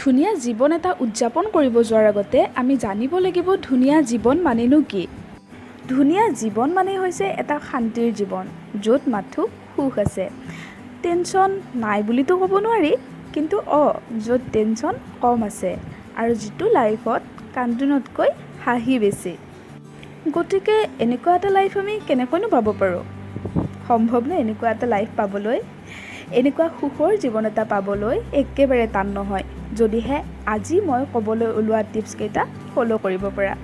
ধুনীয়া জীৱন এটা উদযাপন কৰিব যোৱাৰ আগতে আমি জানিব লাগিব ধুনীয়া জীৱন মানেনো কি। ধুনীয়া জীৱন মানে হৈছে এটা শান্তিৰ জীৱন, য'ত মাথো সুখ আছে। টেনশ্যন নাই বুলিতো ক'ব নোৱাৰি, কিন্তু য'ত টেনশ্যন কম আছে আৰু যিটো লাইফত কান্দোনতকৈ হাঁহি বেছি। গতিকে এনেকুৱা এটা লাইফ আমি কেনেকৈনো পাব পাৰোঁ? সম্ভৱনে এনেকুৱা এটা লাইফ পাবলৈ? এনেকুৱা সুখৰ জীৱন এটা পাবলৈ একেবাৰে টান নহয়, যদিহে আজি মই ক'বলৈ ওলোৱা টিপছকেইটা ফ'ল' কৰিব পাৰা।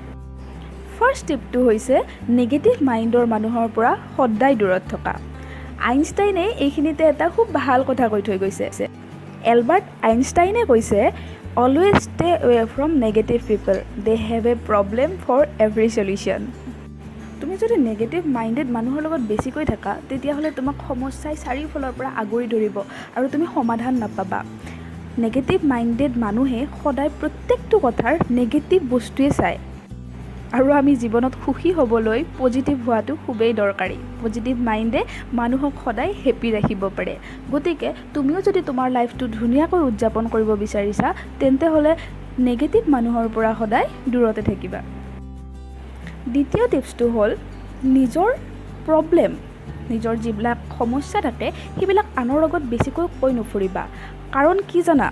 ফাৰ্ষ্ট টিপটো হৈছে নিগেটিভ মাইণ্ডৰ মানুহৰ পৰা সদায় দূৰত থকা। আইনষ্টাইনে এইখিনিতে এটা খুব ভাল কথা কৈ থৈ গৈছে। এলবাৰ্ট আইনষ্টাইনে কৈছে, "Always stay away from negative people. They have a problem for every solution." তুমি যদি নেগেটিভ মাইণ্ডেড মানুহৰ লগত বেছিকৈ থাকা, তেতিয়াহ'লে তোমাক সমস্যাই চাৰিওফালৰ পৰা আগুৰি ধৰিব আৰু তুমি সমাধান নাপাবা। নেগেটিভ মাইণ্ডেড মানুহে সদায় প্ৰত্যেকটো কথাৰ নেগেটিভ বস্তুৱে চায়। আৰু আমি জীৱনত সুখী হ'বলৈ পজিটিভ হোৱাটো খুবেই দৰকাৰী। পজিটিভ মাইণ্ডে মানুহক সদায় হেপী ৰাখিব পাৰে। গতিকে তুমিও যদি তোমাৰ লাইফটো ধুনীয়াকৈ উদযাপন কৰিব বিচাৰিছা, তেন্তে হ'লে নেগেটিভ মানুহৰ পৰা সদায় দূৰতে থাকিবা। দ্বিতীয় টিপছটো হ'ল নিজৰ প্ৰব্লেম, নিজৰ যিবিলাক সমস্যা থাকে, সেইবিলাক আনৰ আগত বেছিকৈ কৈ নুফুৰিবা। কাৰণ কি জানা?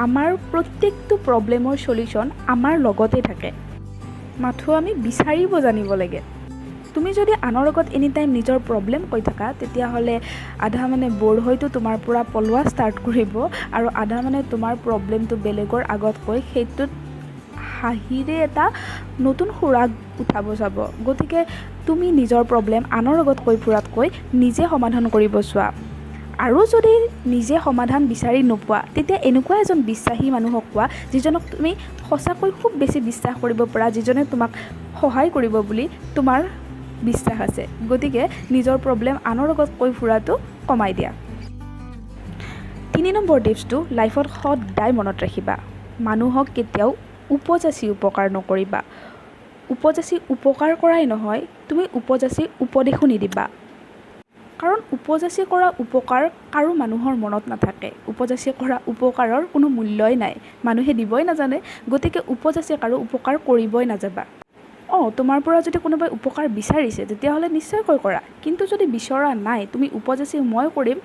আমাৰ প্ৰত্যেকটো প্ৰব্লেমৰ চলিউশ্যন আমাৰ লগতে থাকে, মাথো আমি বিচাৰিব জানিব লাগে। তুমি যদি আনৰ আগত এনি টাইম নিজৰ প্ৰব্লেম কৈ থাকা, তেতিয়াহ'লে আধা মানে ব'ৰ হয়তো তোমাৰ পৰা পলোৱা ষ্টাৰ্ট কৰিব আৰু আধা মানে তোমাৰ প্ৰব্লেমটো বেলেগৰ আগত কৈ সেইটোত হাঁহিৰে এটা নতুন খোৰাক উঠাব যাব। গতিকে তুমি নিজৰ প্ৰব্লেম আনৰ আগত কৈ ফুৰাতকৈ নিজে সমাধান কৰিব চোৱা। আৰু যদি নিজে সমাধান বিচাৰি নোপোৱা, তেতিয়া এনেকুৱা এজন বিশ্বাসী মানুহক কোৱা, যিজনক তুমি সঁচাকৈ খুব বেছি বিশ্বাস কৰিব পাৰা, যিজনে তোমাক সহায় কৰিব বুলি তোমাৰ বিশ্বাস আছে। গতিকে নিজৰ প্ৰব্লেম আনৰ আগত কৈ ফুৰাটো কমাই দিয়া। 3 নম্বৰ টিপছটো লাইফত সদায় মনত ৰাখিবা, মানুহক কেতিয়াও উপযাচি উপকাৰ নকৰিবা। উপযাচি উপকাৰ কৰাই নহয়, তুমি উপযাচি উপদেশো নিদিবা। কাৰণ উপযাচি কৰা উপকাৰ কাৰো মানুহৰ মনত নাথাকে। উপযাচি কৰা উপকাৰৰ কোনো মূল্যই নাই, মানুহে দিবই নাজানে। গতিকে উপযাচি কাৰো উপকাৰ কৰিবই নাযাবা। তোমাৰ পৰা যদি কোনোবাই উপকাৰ বিচাৰিছে, তেতিয়াহ'লে নিশ্চয়কৈ কৰা। কিন্তু যদি বিচৰা নাই, তুমি উপযাচি মই কৰিম,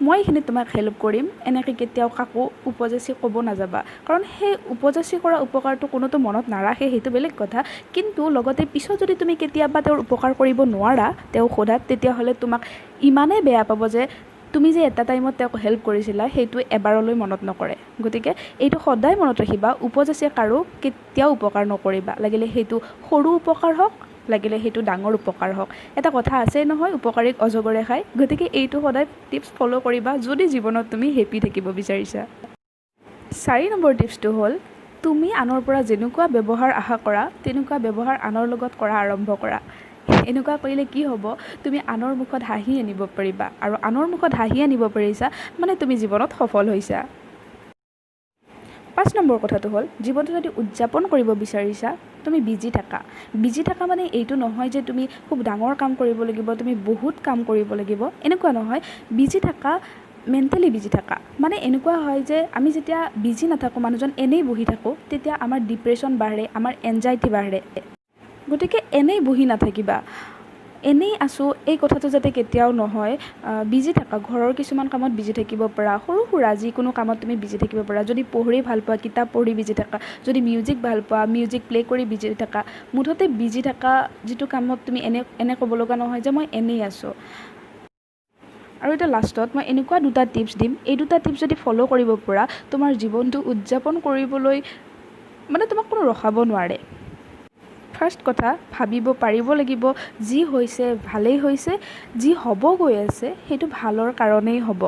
মই এইখিনিত তোমাক হেল্প কৰিম, এনেকৈ কেতিয়াও কাকো উপযাচি ক'ব নাযাবা। কাৰণ সেই উপযাচি কৰা উপকাৰটো কোনোতো মনত নাৰাখে, সেইটো বেলেগ কথা। কিন্তু লগতে পিছত যদি তুমি কেতিয়াবা তেওঁৰ উপকাৰ কৰিব নোৱাৰা তেওঁ সোধাত, তেতিয়াহ'লে তোমাক ইমানেই বেয়া পাব যে তুমি যে এটা টাইমত তেওঁক হেল্প কৰিছিলা, সেইটো এবাৰলৈ মনত নকৰে। গতিকে এইটো সদায় মনত ৰাখিবা, উপযাচি কাৰো কেতিয়াও উপকাৰ নকৰিবা, লাগিলে সেইটো সৰু উপকাৰ হওক, লাগিলে সেইটো ডাঙৰ উপকাৰ হওক। এটা কথা আছেই নহয়, উপকাৰীক অজগৰে খায়। গতিকে এইটো সদায় টিপছ ফ'ল' কৰিবা, যদি জীৱনত তুমি হেপী থাকিব বিচাৰিছা। 4 নম্বৰ টিপছটো হ'ল তুমি আনৰ পৰা যেনেকুৱা ব্যৱহাৰ আশা কৰা, তেনেকুৱা ব্যৱহাৰ আনৰ লগত কৰা আৰম্ভ কৰা। এনেকুৱা কৰিলে কি হ'ব? তুমি আনৰ মুখত হাঁহি আনিব পাৰিবা আৰু আনৰ মুখত হাঁহি আনিব পাৰিছা মানে তুমি জীৱনত সফল হৈছা। 5 নম্বৰ কথাটো হ'ল জীৱনটো যদি উদযাপন কৰিব বিচাৰিছা, তুমি বিজি থাকা। বিজি থাকা মানে এইটো নহয় যে তুমি খুব ডাঙৰ কাম কৰিব লাগিব, তুমি বহুত কাম কৰিব লাগিব, এনেকুৱা নহয়। বিজি থাকা, মেণ্টেলি বিজি থাকা মানে এনেকুৱা হয় যে আমি যেতিয়া বিজি নাথাকোঁ, মানুহজন এনেই বহি থাকোঁ, তেতিয়া আমাৰ ডিপ্ৰেশ্যন বাঢ়ে, আমাৰ এনজাইটি বাঢ়ে। গতিকে এনেই বহি নাথাকিবা। এনেই আছোঁ এই কথাটো যাতে কেতিয়াও নহয়। বিজি থাকা। ঘৰৰ কিছুমান কামত বিজি থাকিব পাৰা, সৰু সুৰা যিকোনো কামত তুমি বিজি থাকিব পাৰা। যদি পঢ়ি ভাল পোৱা, কিতাপ পঢ়ি বিজি থাকা। যদি মিউজিক ভাল পোৱা, মিউজিক প্লে' কৰি বিজি থাকা। মুঠতে বিজি থাকা, যিটো কামত তুমি এনে এনে ক'ব লগা নহয় যে মই এনেই আছোঁ। আৰু এতিয়া লাষ্টত মই এনেকুৱা দুটা টিপছ দিম। এই দুটা টিপছ যদি ফ'ল' কৰিব পাৰা, তোমাৰ জীৱনটো উদযাপন কৰিবলৈ মানে তোমাক কোনো ৰখাব নোৱাৰে। ফাৰ্ষ্ট কথা, ভাবিব পাৰিব লাগিব, যি হৈছে ভালেই হৈছে, যি হ'ব গৈ আছে সেইটো ভালৰ কাৰণেই হ'ব।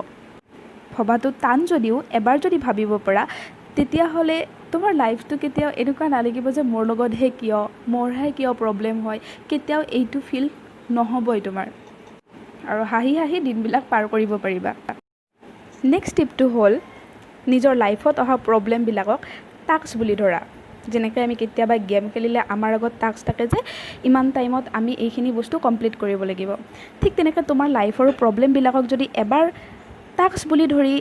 ভবাটো টান যদিও এবাৰ যদি ভাবিব পাৰা, তেতিয়াহ'লে তোমাৰ লাইফটো কেতিয়াও এনেকুৱা নালাগিব যে মোৰ লগতহে কিয়, মোৰহে কিয় প্ৰব্লেম হয়। কেতিয়াও এইটো ফিল নহ'বই তোমাৰ আৰু হাঁহি হাঁহি দিনবিলাক পাৰ কৰিব পাৰিবা। নেক্সট টিপটো হ'ল নিজৰ লাইফত অহা প্ৰব্লেমবিলাকক টাস্ক বুলি ধৰা। যেনেকৈ আমি কেতিয়াবা গেম খেলিলে আমাৰ আগত টাস্ক থাকে যে ইমান টাইমত আমি এইখিনি বস্তু কমপ্লিট কৰিব লাগিব, ঠিক তেনেকৈ তোমাৰ লাইফৰ প্ৰব্লেমবিলাকক যদি এবাৰ টাস্ক বুলি ধৰি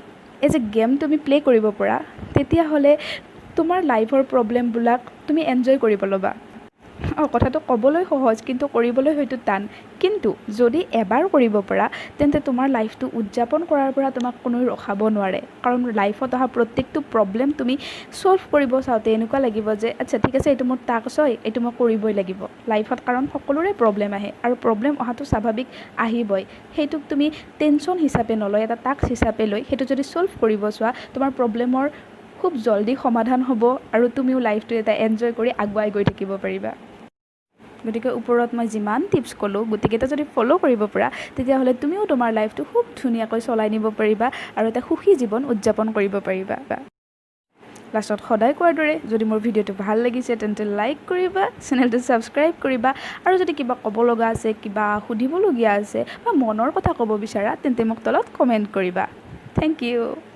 এজ এ গেম তুমি প্লে' কৰিব পাৰা, তেতিয়াহ'লে তোমাৰ লাইফৰ প্ৰব্লেমবিলাক তুমি এনজয় কৰিব ল'বা। অঁ, কথাটো ক'বলৈ সহজ, কিন্তু কৰিবলৈ হয়তো টান। কিন্তু যদি এবাৰ কৰিব পাৰা, তেন্তে তোমাৰ লাইফটো উদযাপন কৰাৰ পৰা তোমাক কোনেও ৰখাব নোৱাৰে। কাৰণ লাইফত অহা প্ৰত্যেকটো প্ৰব্লেম তুমি ছল্ভ কৰিব চাওঁতে এনেকুৱা লাগিব যে আচ্ছা, ঠিক আছে, এইটো মোৰ টাস্ক হয়, এইটো মই কৰিবই লাগিব লাইফত। কাৰণ সকলোৰে প্ৰব্লেম আহে আৰু প্ৰব্লেম অহাটো স্বাভাৱিক, আহিবই। সেইটোক তুমি টেনশ্যন হিচাপে নলয়, এটা টাস্ক হিচাপে লৈ সেইটো যদি ছল্ভ কৰিব চোৱা, তোমাৰ প্ৰব্লেমৰ খুব জল্দি সমাধান হ'ব আৰু তুমিও লাইফটো এটা এনজয় কৰি আগুৱাই গৈ থাকিব পাৰিবা। গতিকে ওপৰত মই যিমান টিপছ ক'লোঁ, গোটেইকেইটা যদি ফ'ল' কৰিব পাৰা, তেতিয়াহ'লে তুমিও তোমাৰ লাইফটো খুব ধুনীয়াকৈ চলাই নিব পাৰিবা আৰু এটা সুখী জীৱন উদযাপন কৰিব পাৰিবা। লাষ্টত সদায় কোৱাৰ দৰে, যদি মোৰ ভিডিঅ'টো ভাল লাগিছে তেন্তে লাইক কৰিবা, চেনেলটো ছাবস্ক্ৰাইব কৰিবা আৰু যদি কিবা ক'ব লগা আছে, কিবা সুধিবলগীয়া আছে বা মনৰ কথা ক'ব বিচাৰা, তেন্তে মোক তলত কমেণ্ট কৰিবা। Thank U.